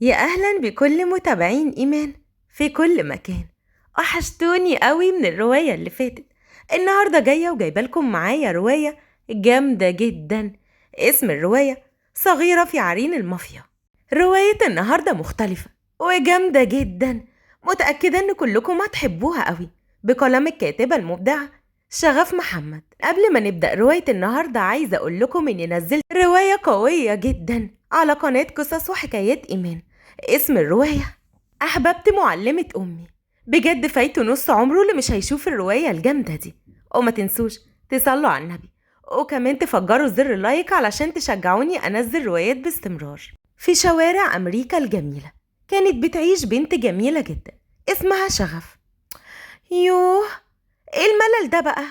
يا أهلا بكل متابعين إيمان في كل مكان. وحشتوني قوي من الرواية اللي فاتت. النهاردة جاية وجايبة لكم معايا رواية جامدة جدا. اسم الرواية صغيرة في عرين المافيا. رواية النهاردة مختلفة وجامدة جدا، متأكدة ان كلكم هتحبوها قوي، بقلم الكاتبة المبدعة شغف محمد. قبل ما نبدأ رواية النهاردة عايزة أقول لكم إني نزلت رواية قوية جدا على قناة قصص وحكايات إيمان. اسم الرواية أحببت معلمة أمي. بجد فايته نص عمره اللي مش هيشوف الرواية الجامدة دي. وما تنسوش تصلوا على النبي، وكمان تفجروا زر اللايك علشان تشجعوني أنزل روايات باستمرار. في شوارع أمريكا الجميلة كانت بتعيش بنت جميلة جدا اسمها شغف. يوه، ايه الملل ده بقى؟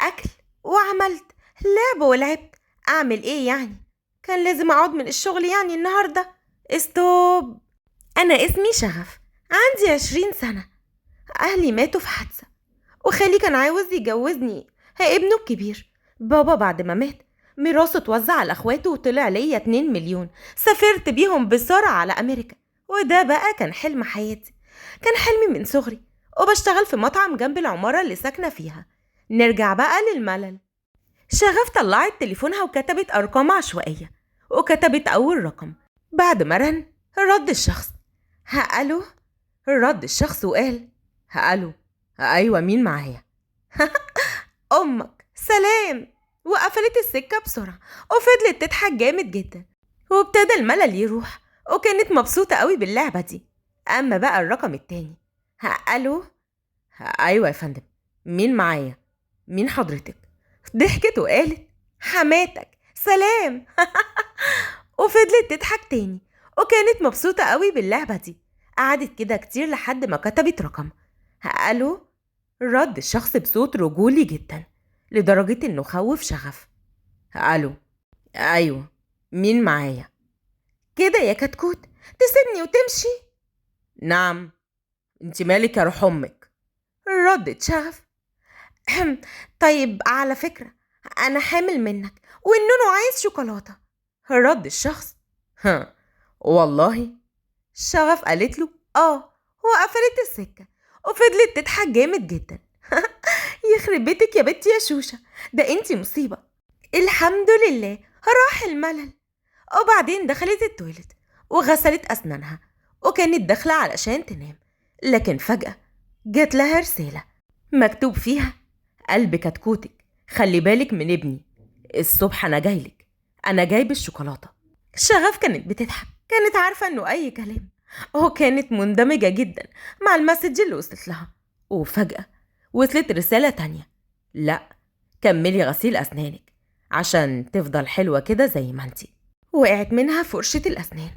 أكل وعملت لعب ولعبت، أعمل ايه يعني؟ كان لازم أقعد من الشغل يعني النهاردة. stop. أنا اسمي شغف، عندي 20 سنة. أهلي ماتوا في حادثة، وخالي كان عاوز يجوزني ابنه الكبير. بابا بعد ما مات ميراثه اتوزع على اخواته وطلع ليا 2 مليون. سافرت بيهم بسرعة على أمريكا، وده بقى كان حلم حياتي، كان حلمي من صغري. وبشتغل في مطعم جنب العمارة اللي ساكنة فيها. نرجع بقى للملل. شغف طلعت تليفونها وكتبت أرقام عشوائية، وكتبت أول رقم. بعد ما رن رد الشخص. ألو. رد الشخص وقال ألو، أيوة مين معايا؟ أمك، سلام. وقفلت السكة بسرعة وفضلت تضحك جامد جدا، وابتدى الملل يروح، وكانت مبسوطة قوي باللعبة دي. أما بقى الرقم التاني. ألو، أيوة يا فندم، مين معايا؟ مين حضرتك؟ ضحكت وقالت حماتك، سلام. وفضلت تضحك تاني، وكانت مبسوطة قوي باللعبة دي. قعدت كده كتير لحد ما كتبت رقم. ألو. رد الشخص بصوت رجولي جدا لدرجة انه خوف شغف. ألو، أيوة مين معايا؟ كده يا كتكوت تسيبني وتمشي؟ نعم، انت مالك يا روح امك؟ ردت شغف. طيب على فكرة أنا حامل منك، والنونو عايز شوكولاتة. رد الشخص. ها والله؟ شغف قالت له آه، وقفلت السكة وفضلت تضحك جامد جدا. يخرب بيتك يا بنتي يا شوشة، ده انتي مصيبة. الحمد لله راح الملل. وبعدين دخلت التويلت وغسلت أسنانها، وكانت داخلة علشان تنام، لكن فجأة جات لها رسالة مكتوب فيها قلب كتكوتك، خلي بالك من ابني، الصبح أنا جايلك، أنا جايب الشوكولاتة. شغف كانت بتضحك، كانت عارفة أنه أي كلام، وكانت مندمجة جدا مع المسج اللي وصلت لها. وفجأة وصلت رسالة تانية، لا كملي غسيل أسنانك عشان تفضل حلوة كده زي ما انتي. وقعت منها فرشة الأسنان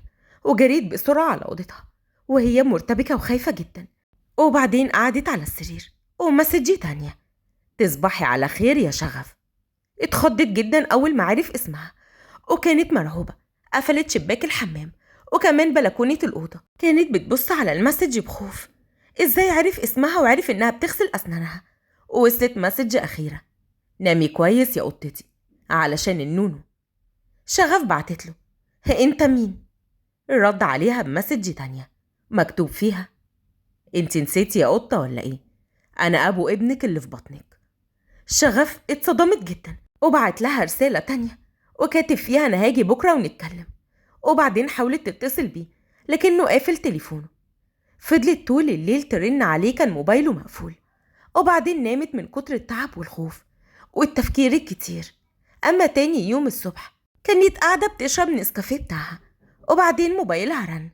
وجريت بسرعة على أوضتها وهي مرتبكة وخايفة جدا. وبعدين قعدت على السرير ومسج تانية، تصبحي على خير يا شغف. اتخضت جدا أول ما عرف اسمها، وكانت مرعوبة. قفلت شباك الحمام وكمان بلكونة الأوضة. كانت بتبص على ال message بخوف، ازاي عرف اسمها وعرف انها بتغسل أسنانها؟ ووصلت message أخيرة، نامي كويس يا قطتي علشان النونو. شغف بعتت له انت مين؟ رد عليها ب message تانية مكتوب فيها انت نسيتي يا قطة ولا ايه؟ انا ابو ابنك اللي في بطنك. شغف اتصدمت جدا وبعت لها رسالة تانية وكاتب فيها انا هاجي بكرة ونتكلم. وبعدين حاولت تتصل بيه لكنه قافل تليفونه. فضلت طول الليل ترن عليه، كان موبايله مقفول. وبعدين نامت من كتر التعب والخوف والتفكير الكتير. اما تاني يوم الصبح كانت قاعدة بتشرب نسكافيه بتاعها، وبعدين موبايلها رن.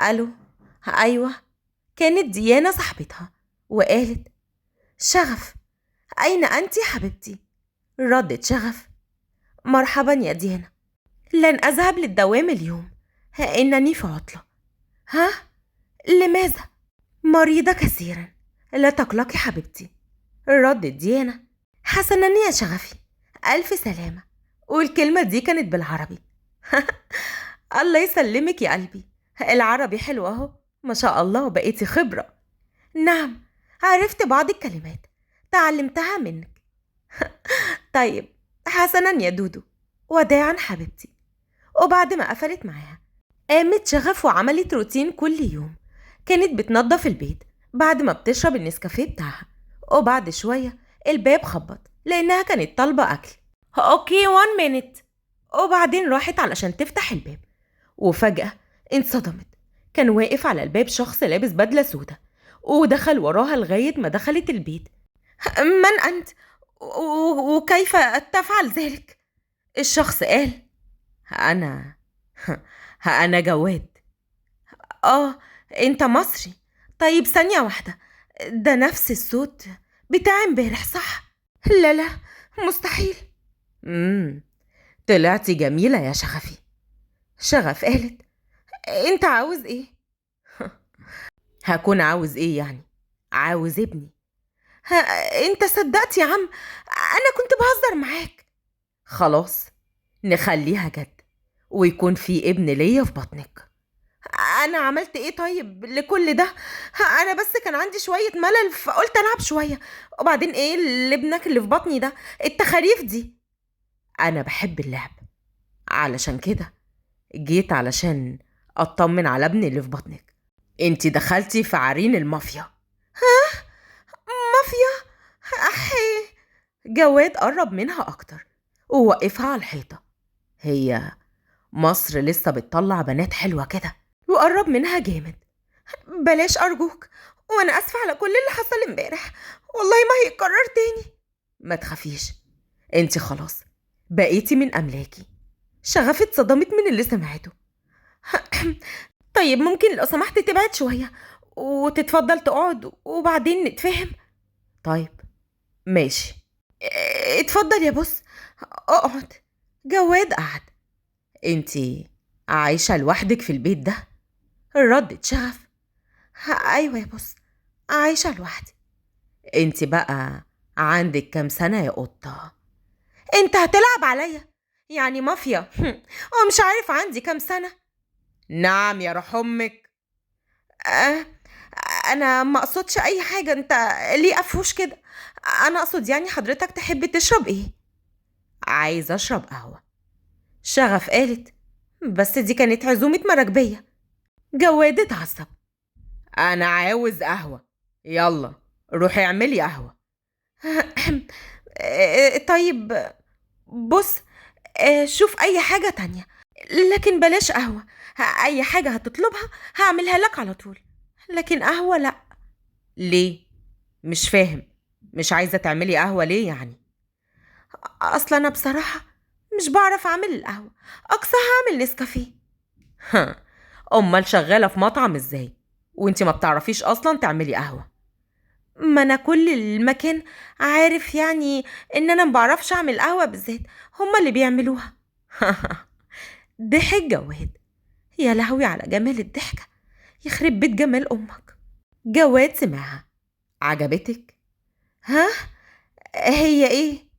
الو، ايوه. كانت ديانا صاحبتها، وقالت شغف اين انت حبيبتي؟ ردت شغف مرحبا يا ديانا، لن اذهب للدوام اليوم، انني في عطلة. ها لماذا؟ مريضة كثيرا، لا تقلقي حبيبتي. ردت ديانا حسنا يا شغفي، ألف سلامة. والكلمة دي كانت بالعربي. الله يسلمك يا قلبي، العربي حلو اهو، ما شاء الله بقيتي خبرة. نعم عرفت بعض الكلمات تعلمتها منك. طيب حسنا يا دودو، وداعا حبيبتي. وبعد ما قفلت معاها قامت شغف وعملت روتين كل يوم، كانت بتنظف البيت بعد ما بتشرب النسكافيه بتاعها. وبعد شوية الباب خبط لأنها كانت طالبة أكل. okay 1 minute. وبعدين راحت علشان تفتح الباب، وفجأة انصدمت. كان واقف على الباب شخص لابس بدلة سودة، ودخل وراها لغاية ما دخلت البيت. من أنت؟ وكيف تفعل ذلك؟ الشخص قال: أنا جواد. أنت مصري؟ طيب ثانية واحدة، ده نفس الصوت بتاع امبارح صح؟ لا لا مستحيل. طلعتي جميلة يا شغفي. شغف قالت: انت عاوز ايه؟ هكون عاوز ايه يعني؟ عاوز ابني. انت صدقت يا عم، انا كنت بهزر معاك. خلاص نخليها جد ويكون في ابن ليا في بطنك. انا عملت ايه طيب لكل ده؟ انا بس كان عندي شوية ملل فقلت العب شوية، وبعدين ايه اللي ابنك اللي في بطني ده؟ التخاريف دي. انا بحب اللعب، علشان كده جيت علشان اطمن على ابني اللي في بطنك. انتي دخلتي في عرين المافيا. ها؟ مافيا؟ احي. جواد قرب منها اكتر ووقفها على الحيطة. هي مصر لسه بتطلع بنات حلوة كده. وقرب منها جامد. بلاش أرجوك، وأنا أسفة على كل اللي حصل امبارح، والله ما هيتكرر تاني. ما تخافيش، انتي خلاص بقيتي من أملاكي. شغف اتصدمت من اللي سمعته. طيب ممكن لو سمحت تبعد شوية وتتفضل تقعد وبعدين نتفهم؟ طيب ماشي، اتفضل يا بص اقعد. جواد قعد. انتي عايشة لوحدك في البيت ده؟ ردت شغف: ايوه يا بص عايشة لوحدي. انتي بقى عندك كام سنة يا قطة؟ انت هتلعب عليا يعني مافيا ومش عارف عندي كام سنة؟ نعم يا روح امك. انا ما اقصدش اي حاجة، انت ليه قفوش كده؟ انا اقصد يعني حضرتك تحب تشرب ايه؟ عايز اشرب قهوة. شغف قالت: بس دي كانت عزومة مراكبية. جواد اتعصب. انا عاوز قهوة، يلا روحي اعملي قهوة. طيب بص، شوف اي حاجة تانية، لكن بلاش قهوة. اي حاجة هتطلبها هعملها لك على طول، لكن قهوة لا. ليه؟ مش فاهم، مش عايزة تعملي قهوة ليه يعني؟ اصلا انا بصراحة مش بعرف اعمل القهوة، اقصاها اعمل نسكافيه. امال شغالة في مطعم ازاي وانتي ما بتعرفيش اصلا تعملي قهوة؟ ما انا كل المكان عارف يعني ان انا ما بعرفش اعمل قهوة، بالذات هما اللي بيعملوها. ضحك جواد. يا لهوي على جمال الضحكة، يخرب بيت جمال امك. جواد سمعها. عجبتك؟ ها؟ هي ايه؟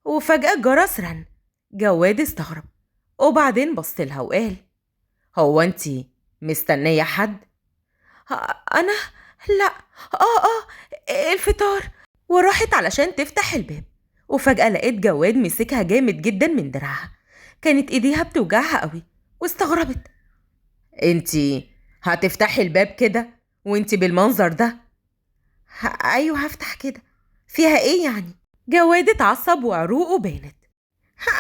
وفجأة الجرس رن. جواد استغرب وبعدين بص لها وقال: هو انتي مستنية حد؟ انا؟ لا، الفطار. وراحت علشان تفتح الباب، وفجأة لقيت جواد مسكها جامد جدا من دراعها. كانت ايديها بتوجعها قوي واستغربت. انتي هتفتحي الباب كده وانتي بالمنظر ده؟ ايوه هفتح كده، فيها ايه يعني؟ جواد اتعصب وعروقه بانت.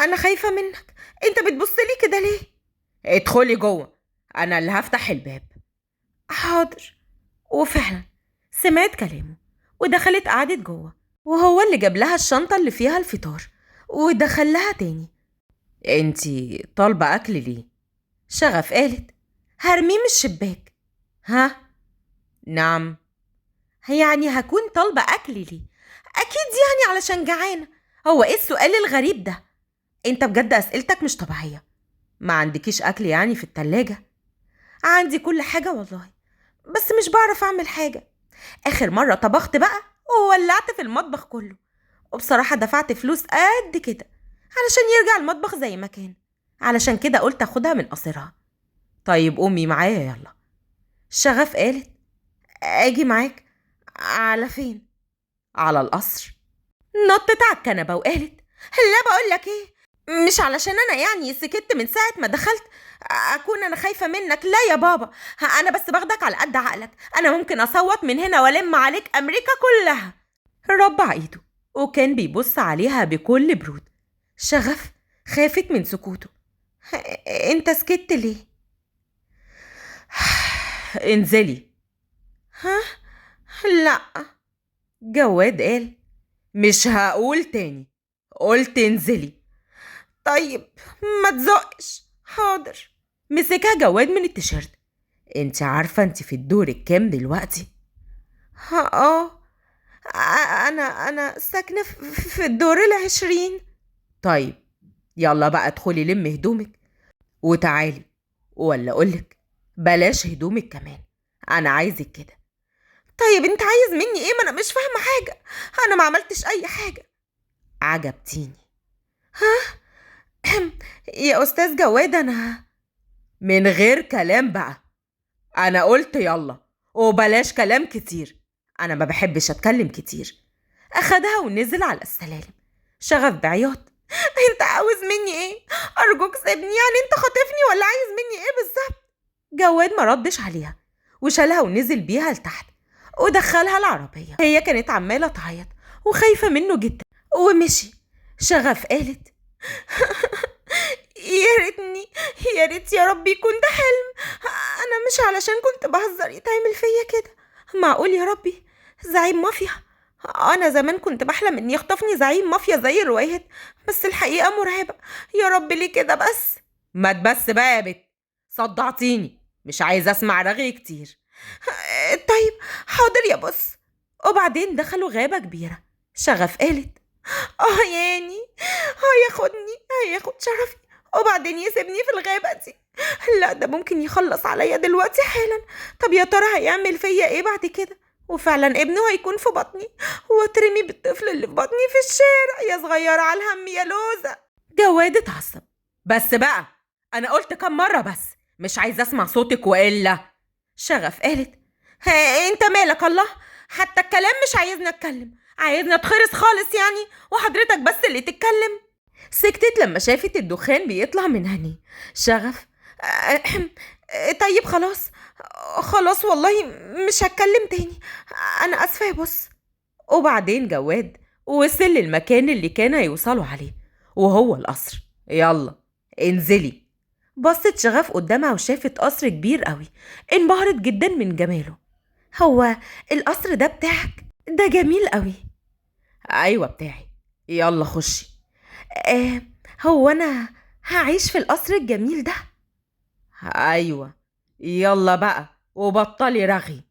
انا خايفة منك، انت بتبصلي كده ليه؟ ادخلي جوه، انا اللي هفتح الباب. حاضر. وفعلا سمعت كلامه ودخلت قعدت جوه، وهو اللي جاب لها الشنطة اللي فيها الفطار ودخل لها تاني. انتي طالبة اكل ليه؟ شغف قالت: هرميه من الشباك. ها؟ نعم، يعني هكون طالبة اكل ليه؟ اكيد يعني علشان جعانة. هو ايه السؤال الغريب ده؟ انت بجد اسئلتك مش طبيعية. ما عندكيش اكل يعني في التلاجة؟ عندي كل حاجة والله، بس مش بعرف اعمل حاجة. اخر مرة طبخت بقى وولعت في المطبخ كله، وبصراحة دفعت فلوس قد كده علشان يرجع المطبخ زي ما كان، علشان كده قلت اخدها من قصرها. طيب قومي معايا يلا. شغف قالت: اجي معاك على فين؟ على القصر. نطت على الكنبة وقالت: لا بقول لك ايه، مش علشان انا يعني سكت من ساعة ما دخلت اكون انا خايفة منك؟ لا يا بابا، انا بس باخدك على قد عقلك، انا ممكن اصوت من هنا والم عليك امريكا كلها. ربع ايده وكان بيبص عليها بكل برود. شغف خافت من سكوته. انت سكت ليه؟ انزلي. ها؟ لا. جواد قال مش هقول تاني، قلت انزلي. طيب ما تزقش. حاضر. مسكها جواد من التيشيرت. انت عارفة انت في الدور الكام دلوقتي؟ اه انا ساكنة في الدور 20. طيب يلا بقى ادخلي لم هدومك وتعالي، ولا اقولك بلاش هدومك كمان، انا عايزك كده. طيب انت عايز مني ايه؟ ما انا مش فاهمة حاجة، انا ما عملتش اي حاجة. عجبتيني. ها يا استاذ جواد، انا من غير كلام بقى، انا قلت يلا وبلاش كلام كتير، انا ما بحبش اتكلم كتير. اخدها ونزل على السلالم. شغف بعياط، انت عاوز مني ايه؟ ارجوك سيبني، يعني انت خاطفني ولا عايز مني ايه بالظبط؟ جواد ما ردش عليها وشالها ونزل بيها لتحت ودخلها العربية. هي كانت عمالة تعيط وخايفة منه جدا ومشي. شغف قالت يا ريتني، يا ريت يا ربي يكون ده حلم، انا مش علشان كنت بهزر يتعمل فيا كده. معقول يا ربي زعيم مافيا؟ انا زمان كنت بحلم ان يخطفني زعيم مافيا زي الروايات، بس الحقيقة مرعبة. يا رب ليه كده بس؟ ما تبس بقى يا بت، صدعتيني، مش عايزة اسمع رغي كتير. طيب حاضر يا بص. وبعدين دخلوا غابة كبيرة. شغف قالت ياني هياخدني، هياخد شرفي وبعدين يسيبني في الغابة دي، لا ده ممكن يخلص عليا دلوقتي حالا. طب يا ترى هيعمل فيا ايه بعد كده؟ وفعلا ابنه هيكون في بطني واترمي بالطفل اللي في بطني في الشارع. يا صغيرة على الهم يا لوزة. جواد اتعصب. بس بقى انا قلت كم مرة بس، مش عايزة اسمع صوتك وإلا. شغف قالت ها انت مالك؟ الله، حتى الكلام مش عايزنا اتكلم، عايزنا اتخرس خالص يعني، وحضرتك بس اللي تتكلم. سكتت لما شافت الدخان بيطلع من هني. شغف طيب خلاص خلاص والله مش هتكلم تاني، انا اسفه يا بص. وبعدين جواد وصل للمكان اللي كان هيوصلوا عليه وهو القصر. يلا انزلي. بصت شغف قدامها وشافت قصر كبير قوي، انبهرت جدا من جماله. هو القصر ده بتاعك؟ ده جميل قوي. ايوه بتاعي، يلا خشي. هو انا هعيش في القصر الجميل ده؟ ايوه يلا بقى وبطلي رغي.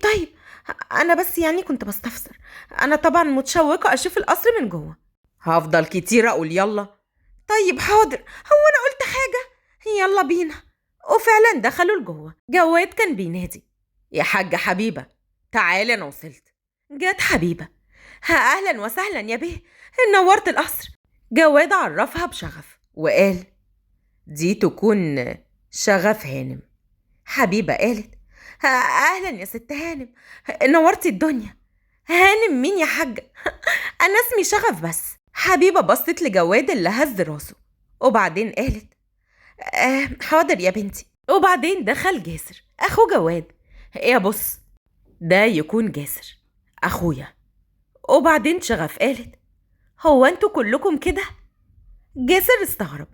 طيب انا بس يعني كنت بستفسر، انا طبعا متشوقة اشوف القصر من جوه. هفضل كتير اقول يلا. طيب حاضر، هو انا قلت حاجة؟ يلا بينا. وفعلا دخلوا لجوه. جواد كان بينادي يا حاجة حبيبه تعالي انا وصلت. جت حبيبه. ها اهلا وسهلا يا بيه، نورت القصر. جواد عرفها بشغف وقال دي تكون شغف هانم. حبيبة قالت اهلا يا ست هانم، نورتي الدنيا. هانم مين يا حاجة؟ انا اسمي شغف بس. حبيبة بصت لجواد اللي هز راسه وبعدين قالت حاضر يا بنتي. وبعدين دخل جاسر اخو جواد. يا بص ده يكون جاسر اخويا. وبعدين شغف قالت هو انتوا كلكم كده؟ جاسر استغرب،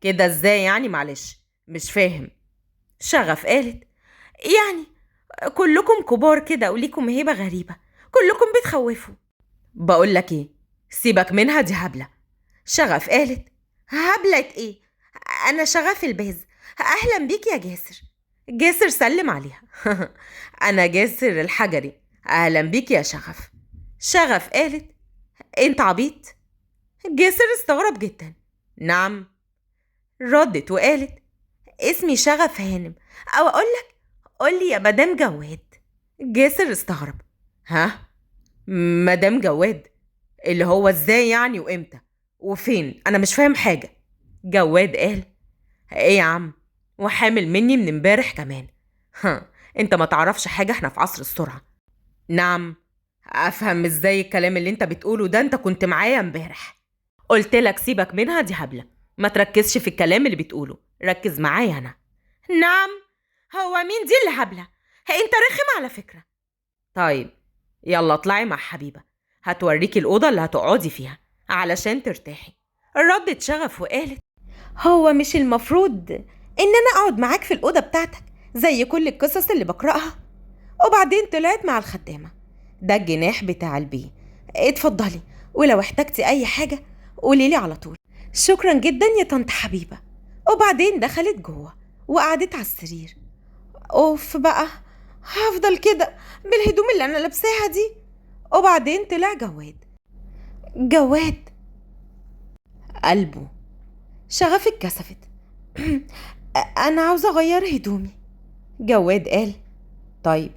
كده ازاي يعني؟ معلش مش فاهم. شغف قالت يعني كلكم كبار كده وليكم هيبة غريبة، كلكم بتخوفوا. بقول لك ايه، سيبك منها دي هبلة. شغف قالت هبلة ايه؟ انا شغف الباز، اهلا بيك يا جاسر. جاسر سلم عليها. انا جاسر الحجري، اهلا بيك يا شغف. شغف قالت انت عبيط؟ جاسر استغرب جدا. نعم. ردت وقالت اسمي شغف هانم، او اقولك قولي يا مدام جواد. جاسر استغرب، ها مدام جواد؟ اللي هو ازاي يعني وامتى وفين؟ انا مش فاهم حاجة. جواد قال ايه يا عم، وحامل مني من امبارح كمان. ها انت ما تعرفش حاجة، احنا في عصر السرعة. نعم افهم ازاي الكلام اللي انت بتقوله ده؟ انت كنت معايا امبارح. قلت لك سيبك منها دي هبلة، ما تركزش في الكلام اللي بتقوله، ركز معايا أنا. نعم، هو مين دي اللي هبلة؟ انت رخم على فكرة. طيب يلا اطلعي مع حبيبة، هتوريكي الأوضة اللي هتقعدي فيها علشان ترتاحي. ردت شغف وقالت هو مش المفروض إن أنا أقعد معاك في الأوضة بتاعتك زي كل القصص اللي بقرأها؟ وبعدين طلعت مع الخدامة. ده الجناح بتاع البيه، اتفضلي، ولو احتجتي أي حاجة قوليلي على طول. شكرا جدا يا طنط حبيبة. وبعدين دخلت جوه وقعدت على السرير. أوف بقى، هفضل كده بالهدوم اللي أنا لابساها دي. وبعدين طلع جواد. جواد قلبه. شغف اتكسفت. أنا عاوزة أغير هدومي. جواد قال طيب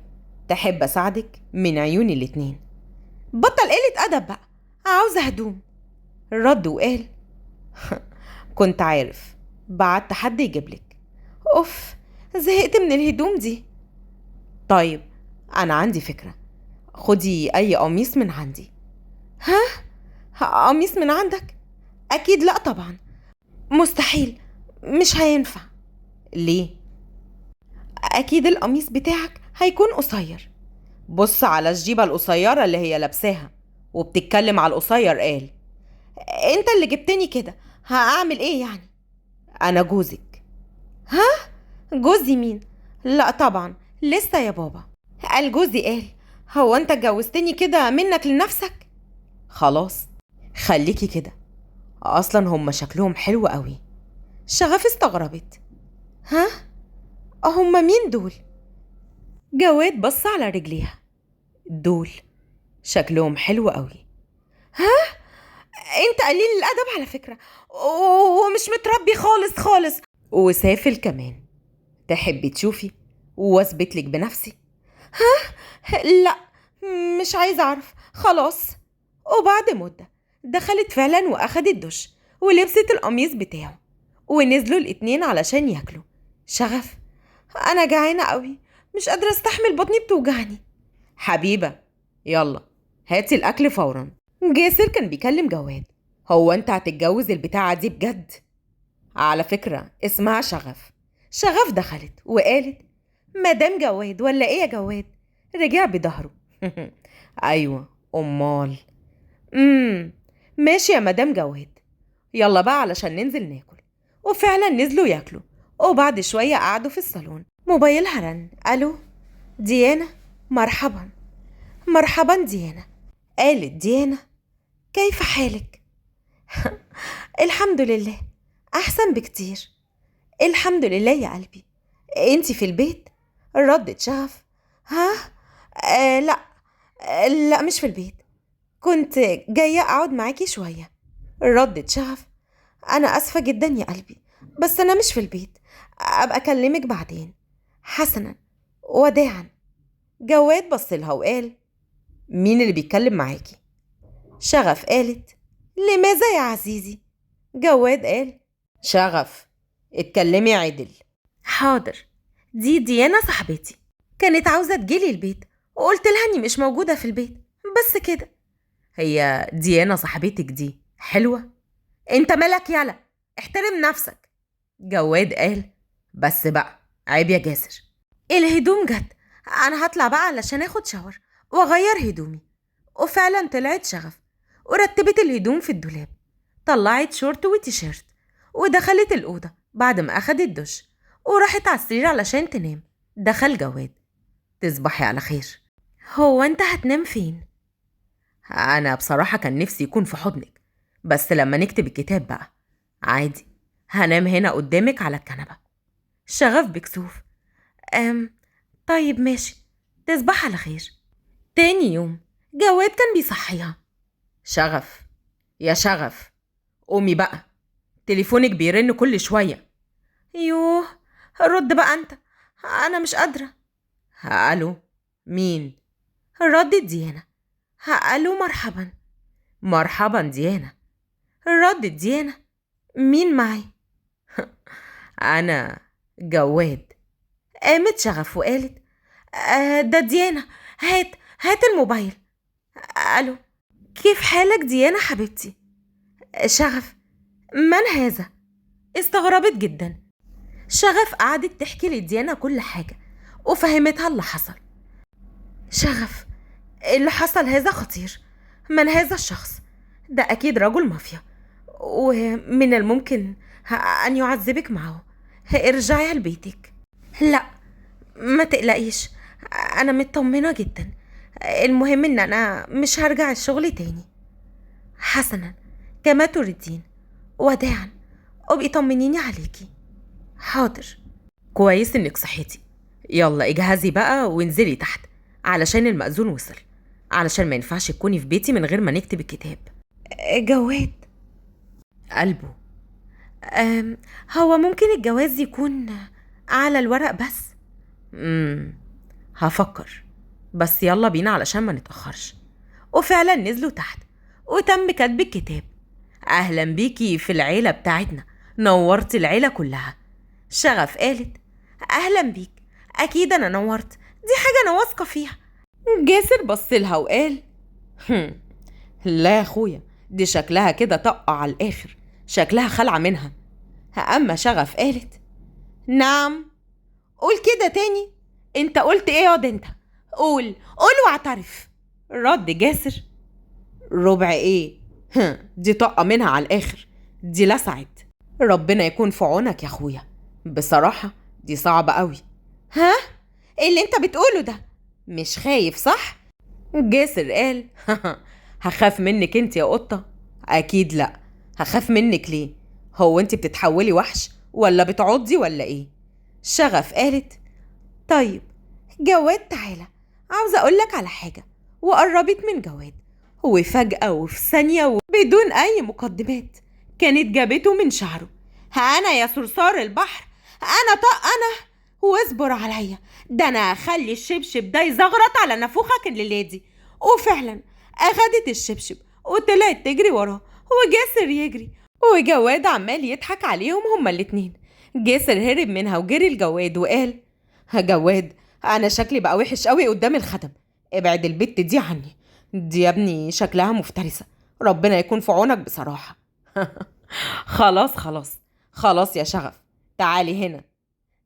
تحب أساعدك؟ من عيوني الاتنين. بطل قلة أدب بقى، عاوزة هدوم. رد وقال كنت عارف، بعت حد يجيبلك. أوف زهقت من الهدوم دي. طيب أنا عندي فكرة، خدي أي قميص من عندي. ها؟ قميص من عندك؟ أكيد لأ طبعا، مستحيل، مش هينفع. ليه؟ أكيد القميص بتاعك هيكون قصير. بص على الجيبة القصيرة اللي هي لابساها وبتتكلم على القصير. قال انت اللي جبتني كده، هعمل ايه يعني؟ انا جوزك. ها؟ جوزي مين؟ لا طبعا لسه يا بابا. قال جوزي قال هو انت اتجوزتني كده منك لنفسك؟ خلاص خليكي كده، اصلا هم شكلهم حلو قوي. شغف استغربت. ها؟ هم مين دول؟ جواد بص على رجليها. دول شكلهم حلو قوي. ها؟ انت قليل الادب على فكرة، ومش متربي خالص خالص، وسافل كمان. تحبي تشوفي واثبت لك بنفسي؟ ها؟ لا مش عايزه اعرف خلاص. وبعد مده دخلت فعلا واخدت دش ولبست القميص بتاعه، ونزلوا الاتنين علشان ياكلوا. شغف انا جعانة قوي، مش قادرة استحمل، بطني بتوجعني. حبيبه يلا هاتي الاكل فورا. جاسر كان بيكلم جواد. هو انت هتتجوز البتاعه دي بجد؟ على فكرة اسمها شغف. شغف دخلت وقالت مدام جواد ولا ايه يا جواد؟ رجع بظهره. ايوه امال. ماشي يا مدام جواد، يلا بقى علشان ننزل ناكل. وفعلا نزلوا ياكلوا، وبعد شوية قعدوا في الصالون. موبايلها رن. الو ديانا. مرحبا. مرحبا ديانا. قالت ديانا كيف حالك؟ الحمد لله احسن بكتير. الحمد لله يا قلبي، انتي في البيت؟ ردت شغف ها؟ لا لا مش في البيت، كنت جاية اقعد معاكي شوية. ردت شغف انا اسفة جدا يا قلبي، بس انا مش في البيت، ابقى اكلمك بعدين. حسنا وداعا. جواد بص لها وقال مين اللي بيتكلم معاكي؟ شغف قالت لماذا يا عزيزي؟ جواد قال شغف اتكلمي عدل. حاضر، دي ديانا صاحبتي، كانت عاوزة تجيلي البيت وقلت لها اني مش موجودة في البيت، بس كده. هي ديانا صاحبتك دي حلوة؟ انت مالك يالا، احترم نفسك. جواد قال بس بقى عيب يا جاسر. الهدوم جت، انا هطلع بقى علشان اخد شاور واغير هدومي. وفعلا طلعت شغف ورتبت الهدوم في الدولاب، طلعت شورت وتيشيرت ودخلت الأوضة بعد ما أخدت دش، وراحت على السرير علشان تنام. دخل جواد. تصبحي على خير. هو أنت هتنام فين؟ أنا بصراحة كان نفسي يكون في حضنك، بس لما نكتب الكتاب بقى عادي هنام هنا قدامك على الكنبة. شغف بكسوف طيب ماشي، تصبح على خير. تاني يوم جواد كان بيصحيها. شغف يا شغف قومي بقى، تليفونك بيرن كل شوية. يوه رد بقى انت، انا مش قادرة. الو مين؟ ردت ديانا. الو مرحبا. مرحبا ديانا. ردت ديانا مين معي؟ انا جواد. قامت شغف وقالت ده ديانا، هات هات الموبايل. الو كيف حالك ديانا حبيبتي؟ شغف من هذا؟ استغربت جدا. شغف قعدت تحكي لديانا كل حاجة وفهمتها اللي حصل. شغف، اللي حصل هذا خطير. من هذا الشخص؟ ده أكيد رجل مافيا، ومن الممكن أن يعذبك معه. ارجعي لبيتك. لا ما تقلقيش، أنا مطمنة جدا. المهم إن أنا مش هرجع الشغل تاني. حسنا كما تريدين، وداعا، وابقي طمنيني عليكي. حاضر. كويس إنك صحيتي. يلا اجهزي بقى وانزلي تحت علشان المأذون وصل، علشان ما ينفعش تكوني في بيتي من غير ما نكتب الكتاب. جواد قلبه، هو ممكن الجواز يكون على الورق بس؟ هفكر، بس يلا بينا علشان ما نتأخرش. وفعلا نزلوا تحت وتم كتب الكتاب. أهلا بيكي في العيلة بتاعتنا، نورت العيلة كلها. شغف قالت أهلا بيك، أكيد أنا نورت، دي حاجة أنا واثقة فيها. جاسر بصلها وقال لا يا أخويا، دي شكلها كده طقة على الآخر، شكلها خلعة منها. أما شغف قالت نعم، قول كده تاني، انت قلت ايه يا انت؟ قول قول واعترف. رد جاسر ربع ايه؟ دي طقة منها على الآخر، دي لسعت. ربنا يكون في عونك يا أخويا، بصراحة دي صعبة قوي. ها؟ ايه اللي انت بتقوله ده؟ مش خايف صح؟ جاسر قال هخاف منك انت يا قطة؟ اكيد لا. هخاف منك ليه؟ هو انت بتتحولي وحش ولا بتعضي ولا ايه؟ شغف قالت طيب جواد تعالى، عاوزة اقولك على حاجة. وقربت من جواد، وفجأة وفي ثانية وبدون اي مقدمات كانت جابته من شعره. انا يا صرصار البحر، انا طق انا، واصبر عليا، ده انا هخلي الشبشب ده يزغرط على نافوخك الليله دي. وفعلا اخدت الشبشب وطلعت تجري وراه، وجاسر يجري وجواد عمال يضحك عليهم هما الاتنين. جاسر هرب منها وجري لجواد وقال ها جواد، انا شكلي بقى وحش قوي قدام الخدم، ابعد البت دي عني، دي يا ابني شكلها مفترسه، ربنا يكون في عونك بصراحه. خلاص خلاص خلاص يا شغف، تعالي هنا.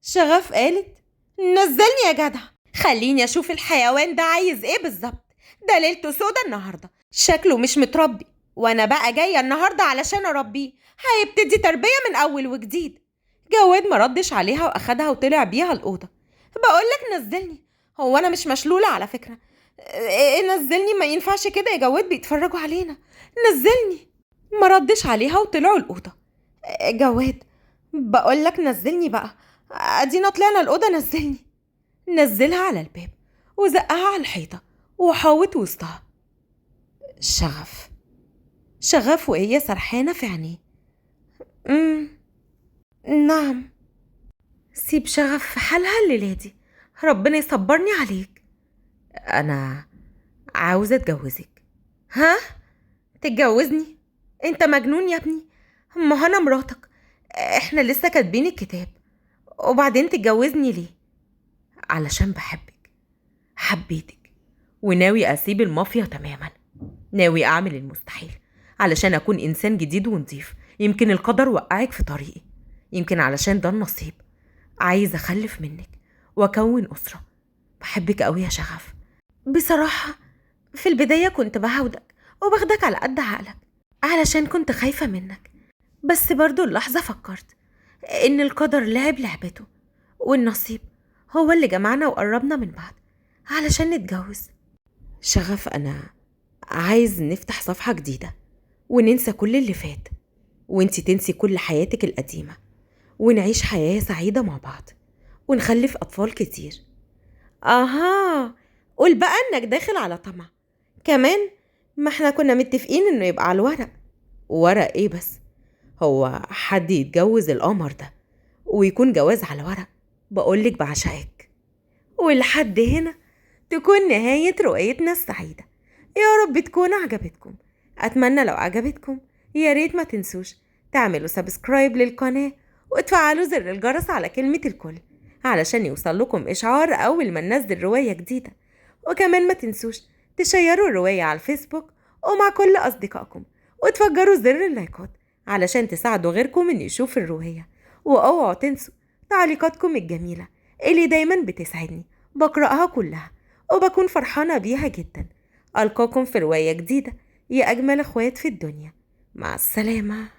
شغف قالت نزلني يا جدع، خليني اشوف الحيوان ده عايز ايه بالظبط، ده ليلته سودا النهارده، شكله مش متربي، وانا بقى جايه النهارده علشان اربيه، هيبتدي تربيه من اول وجديد. جواد ما ردش عليها واخدها وطلع بيها الاوضه. بقولك نزلني، هو انا مش مشلوله على فكره، نزلني، ما ينفعش كده يا جواد، بيتفرجوا علينا، نزلني. ما ردش عليها وطلعوا الاوضه. جواد بقولك نزلني بقى، ادينا طلعنا الاوضه، نزلني. نزلها على الباب وزقها على الحيطه وحاوط وسطها. شغف، شغف وهي سرحانه في عينيه، نعم. سيب شغف في حالها الليله دي، ربنا يصبرني عليك. انا عاوزه اتجوزك. ها؟ تتجوزني؟ انت مجنون يا ابني، ما انا مراتك، احنا لسه كاتبين الكتاب، وبعدين تتجوزني ليه؟ علشان بحبك، حبيتك، وناوي اسيب المافيا تماما، ناوي اعمل المستحيل علشان اكون انسان جديد ونظيف. يمكن القدر وقعك في طريقي، يمكن علشان ده النصيب. عايز اخلف منك واكون اسره. بحبك قوي يا شغف. بصراحه في البدايه كنت بهودك وباخدك على قد عقلك علشان كنت خايفه منك، بس برضو اللحظه فكرت ان القدر لعب لعبته والنصيب هو اللي جمعنا وقربنا من بعض علشان نتجوز. شغف، انا عايز نفتح صفحة جديدة وننسى كل اللي فات، وانتي تنسي كل حياتك القديمة، ونعيش حياة سعيدة مع بعض، ونخلف أطفال كتير. اها، قول بقى انك داخل على طمع كمان، ما احنا كنا متفقين انه يبقى على الورق. ورق ايه بس؟ هو حد يتجوز القمر ده ويكون جواز على ورق؟ بقولك بعشقك. ولحد هنا تكون نهاية رؤيتنا السعيدة. يا رب تكون عجبتكم. أتمنى لو عجبتكم يا ريت ما تنسوش تعملوا subscribe للقناة وتفعلوا زر الجرس على كلمة الكل علشان يوصل لكم إشعار أول ما ننزل رواية جديدة. وكمان ما تنسوش تشيروا الرواية على الفيسبوك ومع كل أصدقائكم، وتفجروا زر اللايكات علشان تساعدوا غيركم إن يشوف الرواية. واوعوا تنسوا تعليقاتكم الجميلة اللي دايما بتسعدني، بقرأها كلها وبكون فرحانة بيها جدا. ألقاكم في رواية جديدة يا أجمل أخوات في الدنيا. مع السلامة.